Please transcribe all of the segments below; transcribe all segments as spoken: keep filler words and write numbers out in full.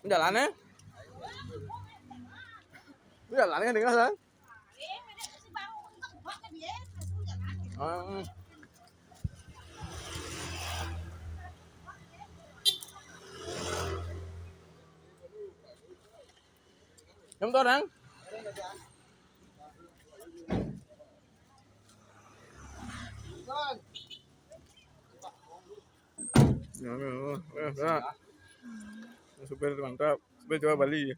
Jalannya? Jalannya dengan, kan? Ah. Jam tu orang? Ya, ya, ya, ya. Supir mantap. Supir coba Bali.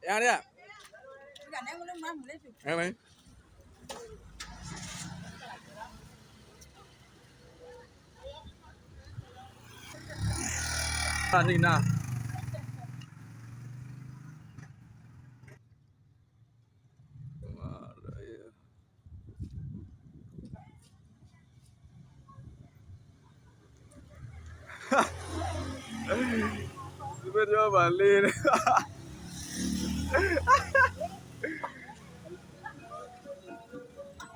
Yang ada? Yang mana? Tadi nah. Tiba-tiba balik.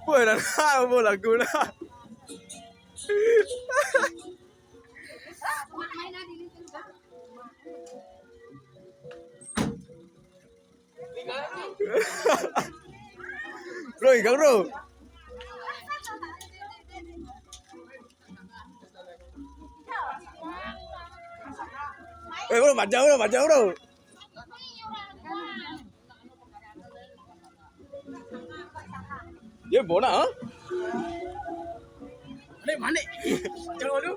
Wah, dah tahu lagu dah. Bro, ikang bro. Eh bro, panjang bro, panjang bro. Dia bona, ha? Manik, manik. Jauh tu.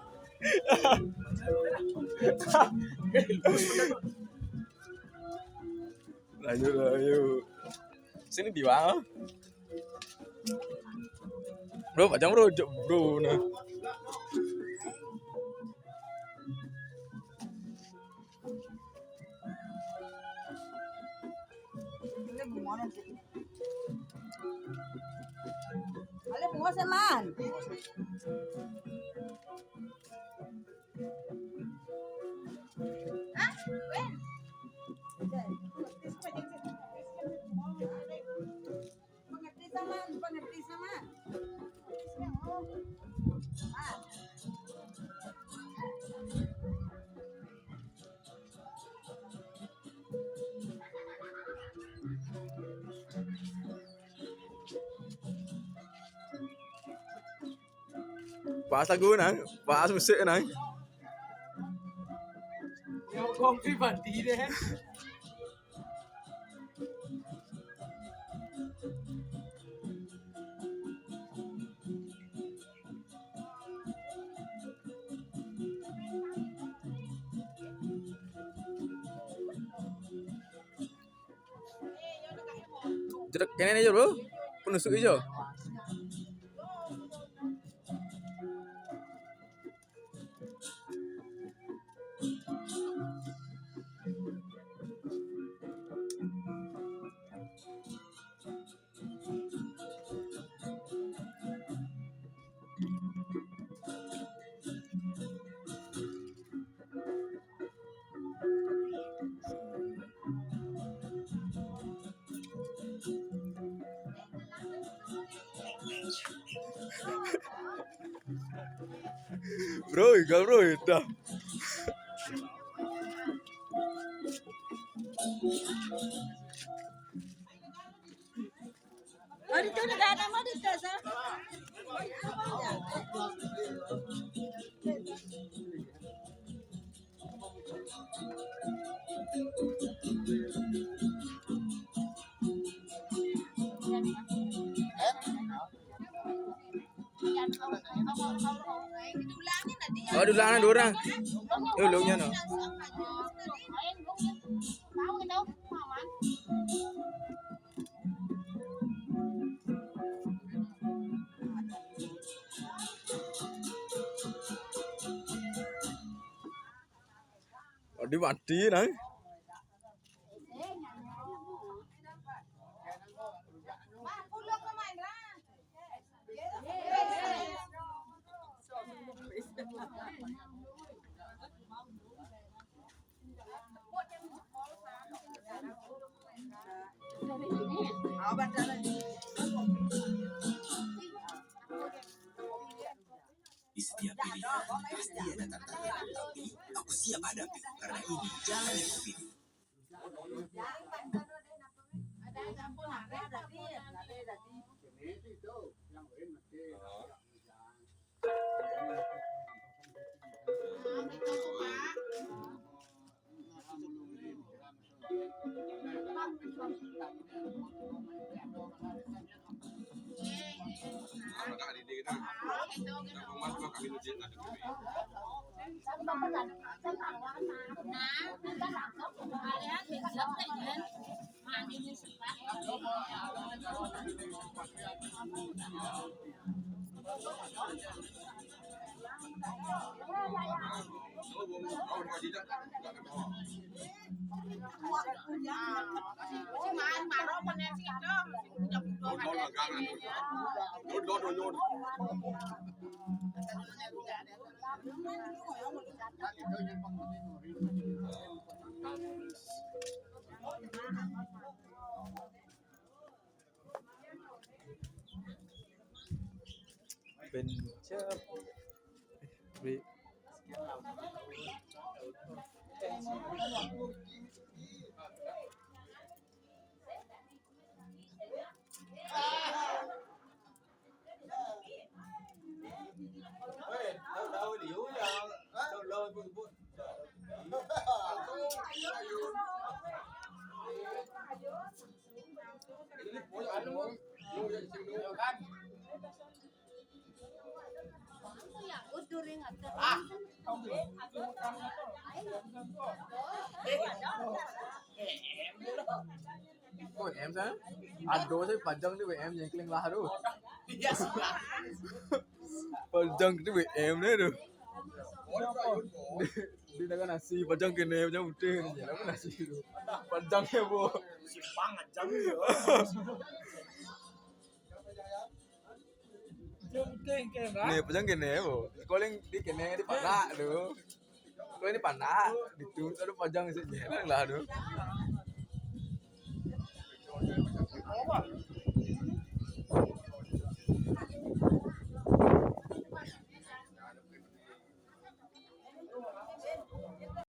Lanjut, lanjut. Sini di bawah. Bro, panjang bro, jauh bro nah. Ale bunga seman. Pas lagu nang, pas musik nang. Yang kong pribadi deh. Jeruk kene ni je, bro. Penusuk ijo. Bro, enggak bro, dah. Oh, diulangan dua orang. Eh, ulungnya no. Di mati nang. Di setiap pilihan pasti ada tantangan, tapi aku siap hadapi karena ini jalan yang kupilih. Pencet. Wih. Kok M sana? Aduh, saya panjang nih W M jengkling lah, aduh. Iya, sudah. Panjang nih W M nih, aduh. Di tangan nasi, panjang kene, panjang putih nih, apa nasi itu? Panjangnya, Bu. Simpang aja gitu. Nih, panjang kene, Bu. Sekolah di kene, di panak tuh. Kalau ini panak, gitu, aduh panjang sih, nyeleng lah, aduh.